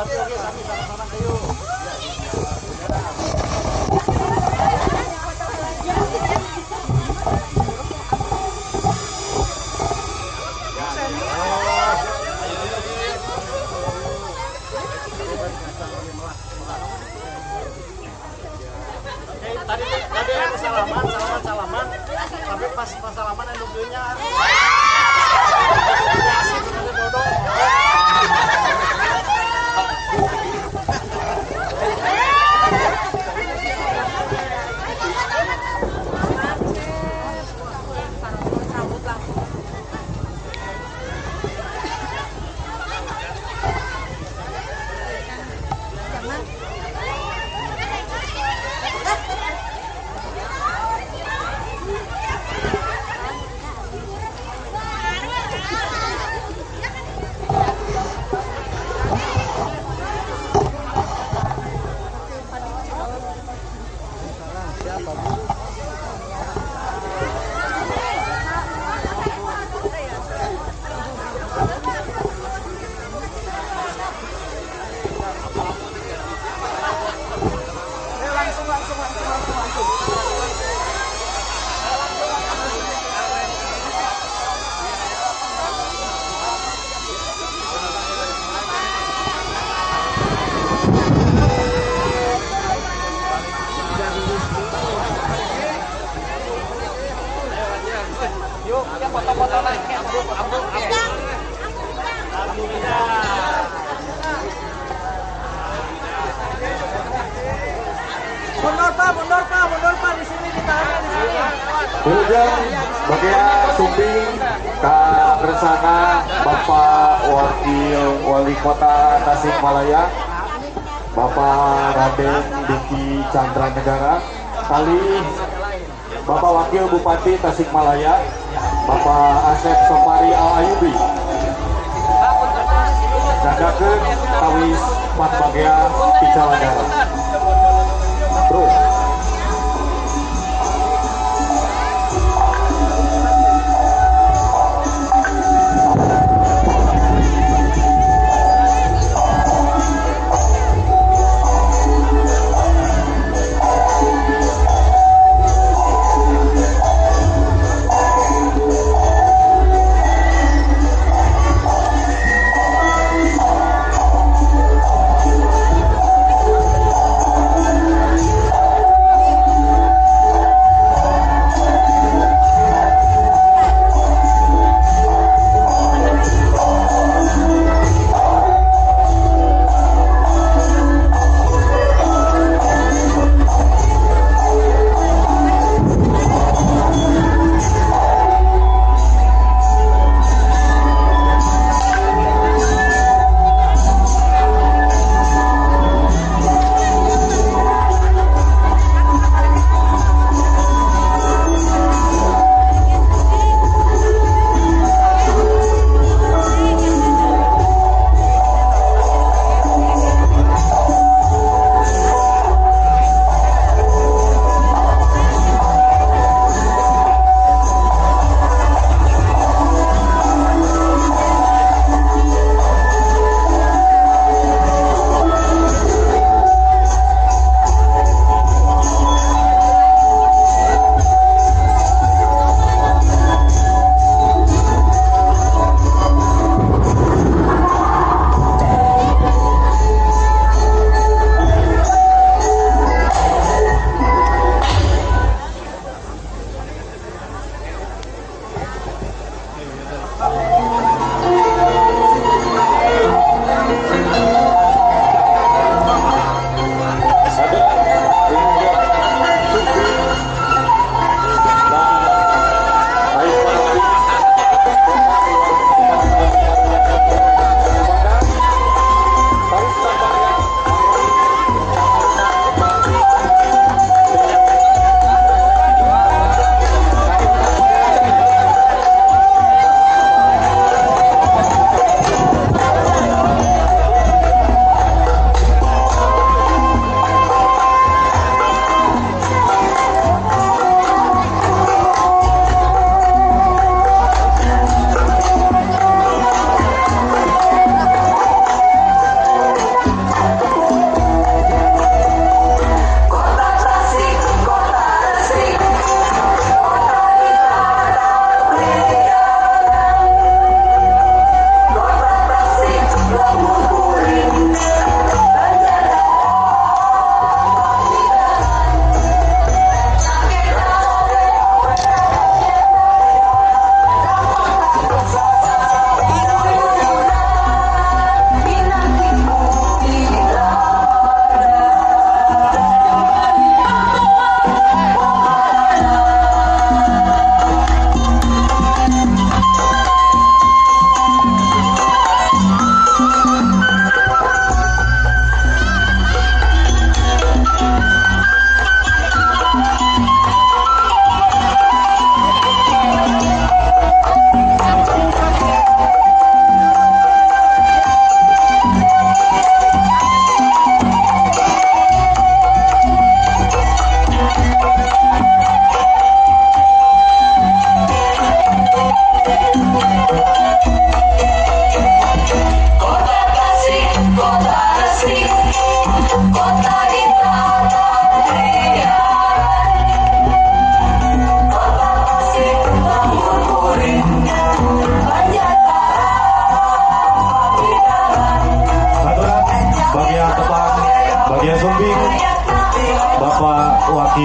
Bupati oke sami sama-sama ayo. Tadi ada salaman, salaman, tapi pas salaman ada mobilnya. Asik, ada dodong. Mundur Pak, di sini ditahan di sini. Wilujeng bagian Sumping ka Kersana Bapak Wakil Wali Kota Tasikmalaya Bapak Raden Diki Chandra Negara, kali Bapak Wakil Bupati Tasikmalaya Bapak Asep Somari Al Ayubi. Jagakeun tawis pat bagea picalagara. Bro.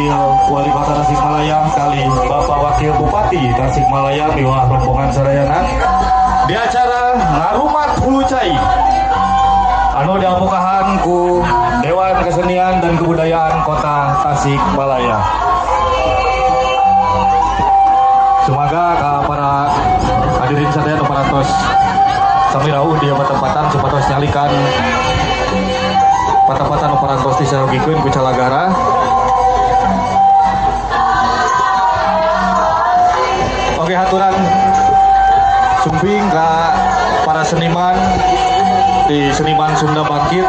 Wakil Wali Kota Tasikmalaya kali Bapak Wakil Bupati Tasikmalaya miwah rombongan sadayana di acara Ngarumat Hulu Cai anu diamukahan ku Dewan Kesenian dan Kebudayaan Kota Tasikmalaya. Semoga ka para hadirin sadaya nu parantos sami rawuh di patempatan supados nyalikan patempatan nu parantos disarogikeun ku calagara. Oke, haturan sumping ka para seniman di Seniman Sunda Bangkit.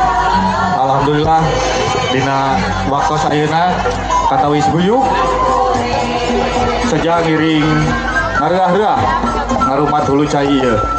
Alhamdulillah dina waktos ayeuna katawis guyub sejak ngiring ngareah-reah ngarumat hulu cai ieu.